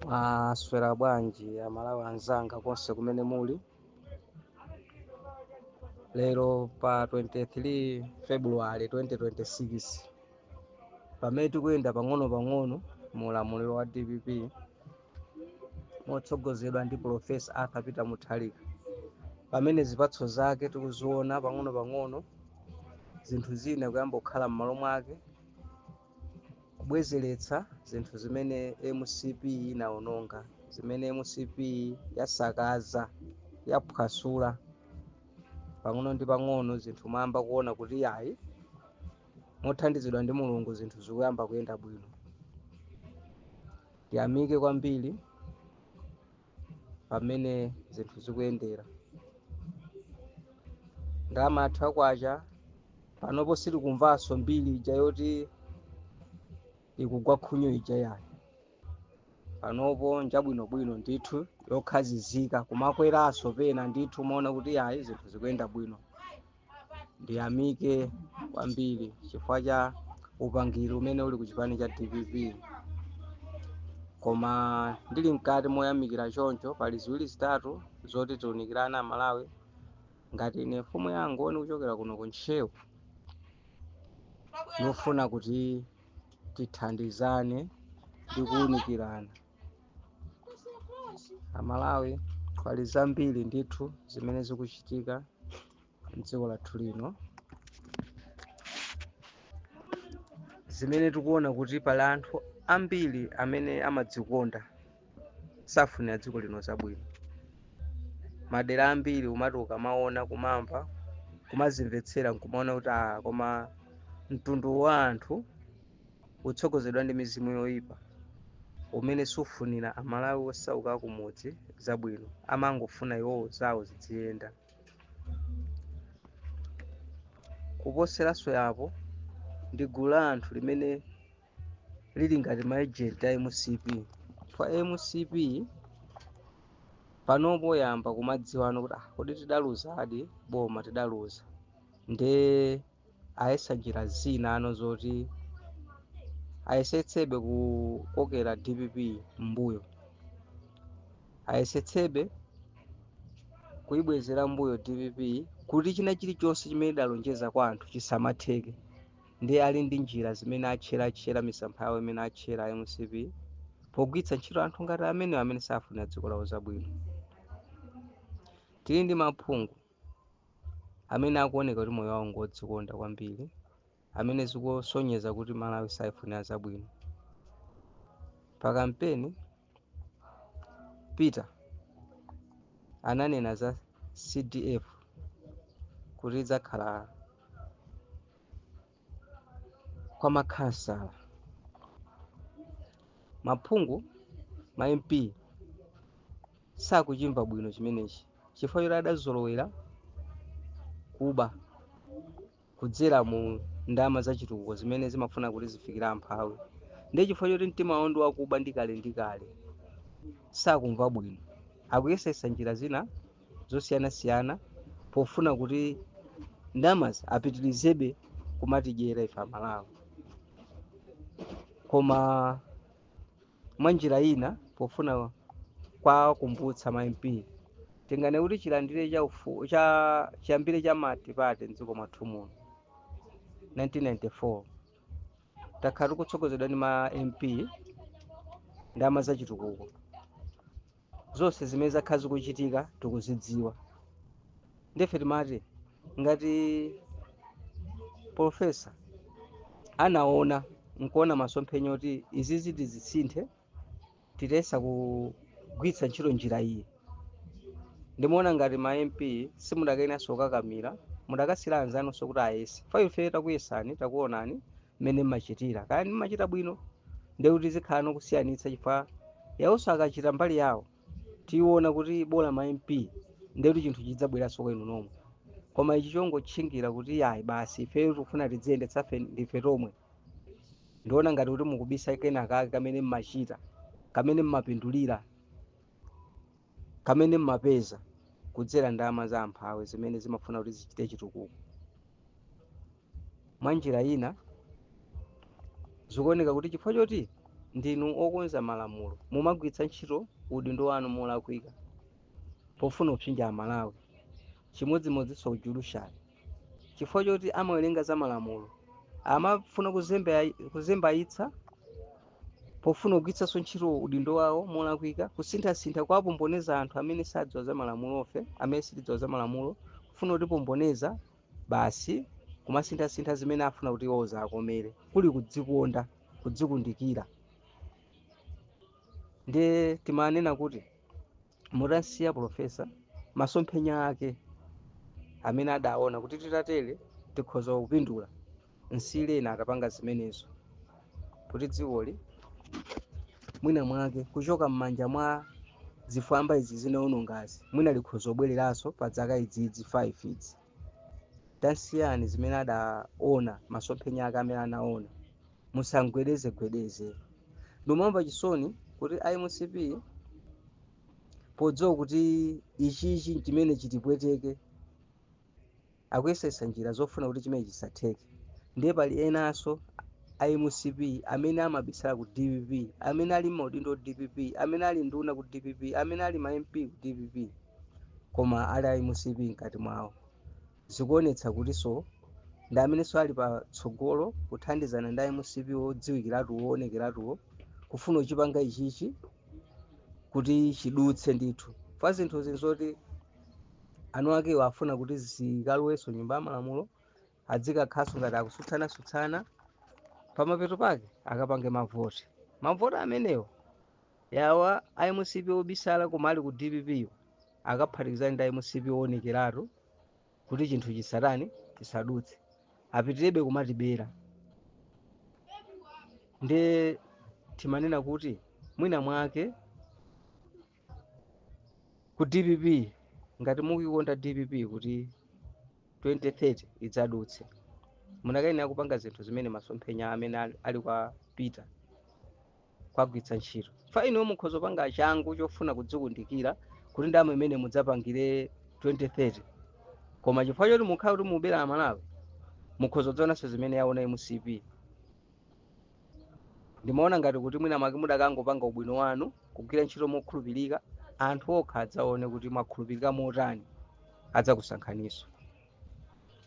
Mwaswera bwanji Amalawi anzanga konse kumene muli? Lero pa 23 February 2026, pamene tikuyenda pang'ono-pang'ono mu ulamuliro wa DPP motsogozedwa ndi Professor Arthur Peter Mutharika, pamene zipatso zake tikuziona pang'ono-pang'ono, zinthu zina kuyamba kukhala m'malo mwake, kubwezeretsa zinthu zimene MCP inawononga, zimene MCP yasakaza, yaphwasula. Pang'ono ndi pang'ono zinthu mwayamba kuona kuti yayi, mothandizidwa ndi Mulungu, zinthu zikuyamba kuyenda bwino. Tiyamike kwambiri pamene zinthu zikuyendera. Ndalama yathu yakwacha panopo sitikumvanso mbiri ija yoti ikugwa khunyu ija, yayi. Panopo njabwinobwino ndithu, yokhazizika, kumakweranso pena ndithu, umaona kuti yayi, zinthu zikuyenda bwino. Ndiyamike kwambiri chifukwa cha upangiri umene uli ku chipani cha DPP. Koma ndili mkati moyamikira choncho, pali ziwiri zitatu zoti tiunikirane Amalawi. Ngati ine mfumu ya Angoni kuchokera kuno ku Ntcheu, ndikufuna kuti tithandizane ndi kuwunikirana Amalawi. Pali zambiri ndithu zimene zikuchitika mdziko lathu lino, zimene tikuona kuti pali anthu ambiri amene amadzikonda, safunira dziko lino zabwino. Madera ambiri umati ukamaona, kumamva, kumazimvetsera nkumaona kuti ah, koma mtundu wa anthu utsogozedwa ndi mizimu yoyipa umene sufunira Amalawi osauka akumudzi zabwino, amangofuna iwowo zawo zidziyenda. Kuposeranso yapo, ndi gulu la anthu limene lili ngati ma agent a MCP, chifukwa MCP panopo yamba kumadziwano kuti ah, kodi tidaluzadi boma, tidaluza, nde ayesa njira zina ano zoti ayesetsebe kukokera DPP mbuyo, ayesetsebe kuyibwezera mbuyo DPP kuti china chilichonse chimene idalonjeza kwa anthu chisamatheke. Ndiye ali ndi njira zimene atcheratchera, misampha yawo imene atchera MCP pogwiritsa ntchito anthu ngati amenewo amene safunira dziko lawo zabwino. Tili ndi maphungu amene akuoneka kuti moyo wawo ngodzikonda kwambiri, amene zikusonyeza kuti Malawi sayifunira zabwino. Pa kampeni Peter ananena za CDF kuti idzakhala kwa makhansala, maphungu, ma MP sakuchimva bwino chimenechi, chifukwa choti adazolowera kuba kudzera mu ndalama za chitukuko zimene zimafuna kuti zifikire amphawi. Ndiye chifukwa choti mtima wawo ndi wakuba ndi kale ndi kale, sakumva bwino, akuyesesa njira zina zosiyanasiyana pofuna kuti ndalamazi apitirizebe kumatidyera ife Amalawi. Koma mwa njira ina, pofuna kwakumbutsa ma MP, tingane kuti chilandire cha ufu cha chiyambire cha multiparty mdziko mwathu muno 1994, takhala tikutsogozedwa ndi ma MP. Ndalama za chitukuko zonse zimene zakhala zikuchitika tikuzidziwa. Ndife timati ngati professor anaona nkuona masomphenya oti izizi tizisinthe, titayesa kugwiritsa ntchito njira iyi, ndimaona ngati ma MP simudakayenanso kukakamira, mudakasira anzanunso kuti ayese. Fa ife takuyesani, takuonani mmene mmachitira, kaya mmachita bwino, ndiye kuti zikhala nokusiyanitsa, chifukwa yawonso akachita mbali yawo tiona kuti bola ma MP, ndiye kuti chinthu chidzabweranso kwa inu nomwe. Koma ichi chongotchingira kuti yayi, basi, ifeyo tikufuna tidziyendetsa ndife tomwe, ndiona ngati kuti mukubisa kenakake kamene mmachita, kamene mmapindulira, kamene mmapeza kudzera ndalama za amphawi zimene zimafuna kuti zichite chitukuko. Mwa njira ina zikuoneka kuti chifukwa choti Ndinu okonza malamulo, mumagwiritsa ntchito udindo wanu molakwika pofuna kupsinja Amalawi. Chimodzimodzinso ku judiciary, chifukwa choti amawerenga za malamulo, amafuna kuzembayitsa pofuna kugwiritsanso ntchito udindo wawo molakwika, kusinthasintha kwapomboneza anthu amene sadziwa za malamulo, ofe amene sitidziwa za malamulo, kufuna kutipomboneza basi, kumasinthasintha zimene afuna kuti iwo akomere, kuli kudzikonda, kudzikundikira. Ndiye timanena kuti mutansiya profesa masomphenya ake amene adaona kuti titatere tikhoza kupindula, nsiyeni atapanga zimenezo kuti dzikoli mwina mwake kuchoka m'manja mwa zifwamba izi zinaonongazi, mwina likhoza kubwereranso pa zaka idzidzi 5 idzi. Tansiyani zimene adaona, masomphenya ake amene anaona, musangwedezegwedeze. Ndimamva chisoni kuti IMCP podziwa kuti ichichi chimene chitipweteke, akuyesesa njira zofuna kuti chimene chisatheke. Ndiye pali enanso IMCP amene amabisala ku DPP, amene ali maudindo DPP, amene ali nduna ku DPP, amene ali ma MP ku DPP, koma ali IMCP mkati mwawo. Zikuonetsa kuti so ndi amenenso ali patsogolo kuthandizana ndi IMCP odziwikiratu, oonekeratuwo, kufuna kuchipanga ichichi kuti chidutse ndithu. Fa zinthu zinzoti anu akewo afuna kuti zikalowenso nyumba ya malamulo, adzikakhaso ngati akusutsana-sutsana, pamapeto pake akapange mavoti. Mavoti amenewo yawa IMCP obisala koma ali ku DPP akaphatikizana ndi IMCP oonekeratu kuti chinthu chisatani, chisadutse, apitirebe kumatibera. Ndiye timanena kuti mwina mwake ku DPP, ngati mukuikonda DPP kuti 2030 idzadutse, munakayenera kupanga zinthu zimene masomphenya amene ali kwa Peter kwagwiritsa ntchito. Fa inu mukhoza kupanga changu chofuna kudzikundikira kuti ndalama imene mudzapangire 2030, koma chifukwa choti mukhala kuti mubera Amalawi, mukhoza kudzaonanso zimene yaona MCP. Ndimaona ngati kuti mwina mwake mudakangopanga ubwino wanu, kugwira ntchito mokhulupirika, anthu okha adzaone kuti mwakhulupirika motani, adzakusankhaninso.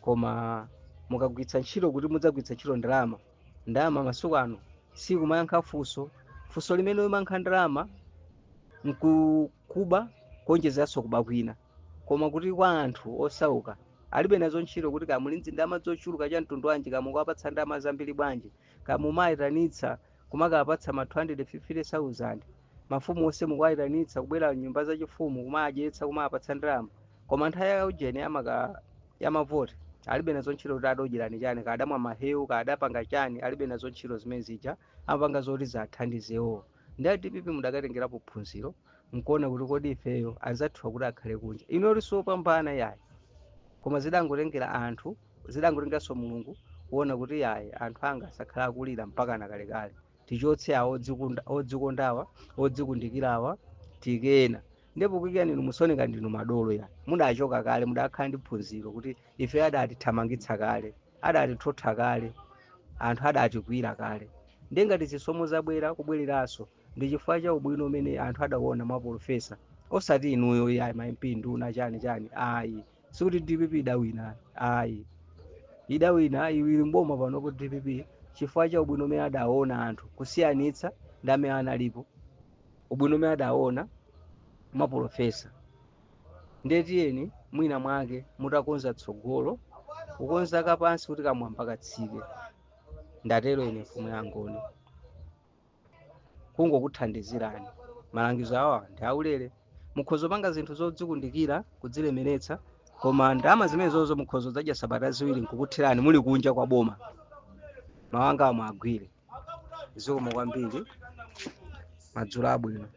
Koma mukagwiritsa ntchito kuti mudzagwiritsa ntchito ndalama, ndalama masiku ano sikumayankha funso. Funso limene umayankha ndalama nkukuba, kuonjezeranso kuba kwina, koma kuti kwa anthu osauka alibe nazo ntchito kuti kamuli ndalama zochuluka cha mtundu wanji, kamukuwapatsa ndalama zambiri bwanji, kamumayitanitsa kumakapatsa ma 250,000 mafumu onse, mukuwayitanitsa kubwera nyumba zachifumu kumadyetsa, kumapatsa ndalama, koma nthawi ya ujeni yamavoti alibe nazo ntchito kuti adodyerani chani, kadamwa mahewu, kadapanga chani, alibe nazo ntchito zimene zija, amapanga zoti zathandizewo. Ndi a DPP mudakatengerapo phunziro nkuona kuti kodi ifeyo anzathuwa kuti akhale kunja, ino sopambana yayi, koma zidangotengera anthu, zidangotengeranso Mulungu kuona kuti yayi, anthu anga asakhala akulira mpaka nakalekale, tichotse awo odzikondawa, odzikundikirawa, tikena. Ndipo kuyikani inu musoneka ndinu madolo ya mudachoka kale, mudakhala ndi phunziro kuti ife adatithamangitsa kale, adatithotha kale, anthu adatikwira kale. Ndiye ngati zisomo zabwera kubwereranso ndi chifukwa cha ubwino umene anthu adaona mwa profesa, osati inuyo yayi, ma MP, nduna, chani chani, ayi. Sikuti DPP idawina, ayi, idawina iwiri mboma panopo DPP chifukwa cha ubwino umene adaona anthu, kusiyanitsa ndi amene analipo, ubwino umene adaona mwa profesa. Ndiye tiyeni mwina mwake mutakonza tsogolo, kukonza kapansi kuti kamwamba katsike. Ndatero ine mfumu ya Ngoni, kungokuthandizirani. Malangizo awa ndi aulere. Mukhoza kupanga zinthu zodzikundikira, kudzilemeretsa, koma ndalama zimene zozo mukhoza kudzadya sabata ziwiri nkukuthirani muli kunja kwa boma. Mawanga amwe agwire. Zikomo kwambiri, madzulo abwino.